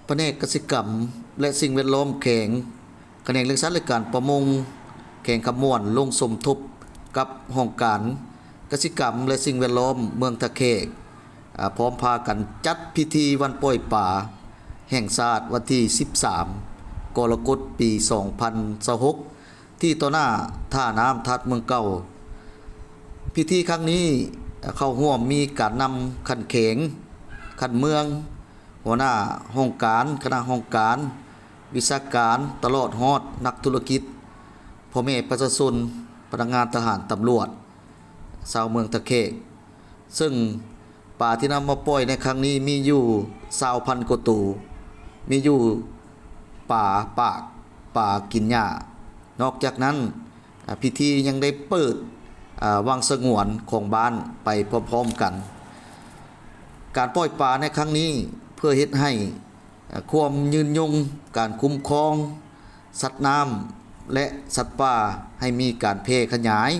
ພະແນກກະສິກຳ ແລະ ສິ່ງແວດລ້ອມແຂວງ, ຂະແໜງລ້ຽງສັດ ແລະ ການປະມົງ ແຂວງຄຳມ່ວນ ລົງສົມທົບກັບຫ້ອງການກະສິກຳ ແລະ ສິ່ງແວດລ້ອມເມືອງທ່າແຂກ ອາ ພ້ອມພາກັນຈັດພິທີວັນປ່ອຍປາແຫ່ງຊາດ ວັນທີສິບສາມ ກໍລະກົດ ປີສອງພັນຊາວຫົກ ທີ່ຕໍ່ໜ້າທ່ານ້ຳທາດເມືອງເກົ່າ. ພິທີຄັ້ງນີ້ ເຂົ້າຮ່ວມມີການນຳຂັ້ນແຂວງ, ຂັ້ນເມືອງ, ຫົວໜ້າຫ້ອງການ, ຄະນະຫ້ອງການ, ວິຊາການ, ຕະຫຼອດຮອດນັກທຸລະກິດ, ພໍ່ແມ່ປະຊາຊົນ, ພະນັກງານທະຫານ, ຕຳຫຼວດ, ຊາວເມືອງທ່າແຂກ. ເຊິ່ງປາທີ່ນຳມາປ່ອຍໃນຄັ້ງນີ້ມີຢູ່ຊາວພັນກວ່າໂຕ, ມີຢູ່ປາປາກ, ປາກິນຫຍ້າ. ນອກຈາກນັ້ນ, ອາ, ພິທີຍັງໄດ້ເປີດ, ອາ, ວັງສະຫງວນຂອງບ້ານໄປພ້ອມໆກັນ. ການປ່ອຍປາໃນຄັ້ງນີ້ເພື່ອເຮັດໃຫ້, ອາ, ຄວາມຍືນຍົງການຄຸ້ມຄອງ ສັດນ້ຳ ແລະ ສັດປ່າໃຫ້ມີການແຜ່ຂະຫຍາຍ,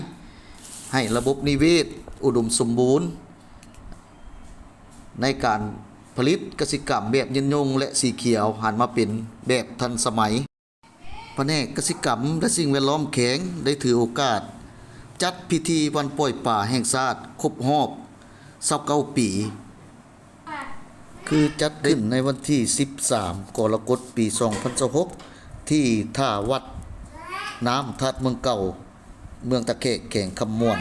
ໃຫ້ລະບົບນິເວດອຸດົມສົມບູນ, ໃນການຜະລິດກະສິກຳແບບຍືນຍົງ ແລະ ສີຂຽວ ຫັນມາເປັນແບບທັນສະໄໝ. ພະແນກກະສິກຳ ແລະ ສິ່ງແວດລ້ອມແຂວງ ໄດ້ຖືໂອກາດຈັດພິທີວັນປ່ອຍປາແຫ່ງຊາດຄົບຮອບຊາວເກົ້າປີ ຄືຈັດຂຶ້ນໃນວັນທີສິບສາມ ກໍລະກົດ ປີສອງພັນຊາວຫົກ ທີ່ທ່າວັດນ້ຳທາດເມືອງເກົ່າ ເມືອງທ່າແຂກ ແຂວງຄຳມ່ວນ.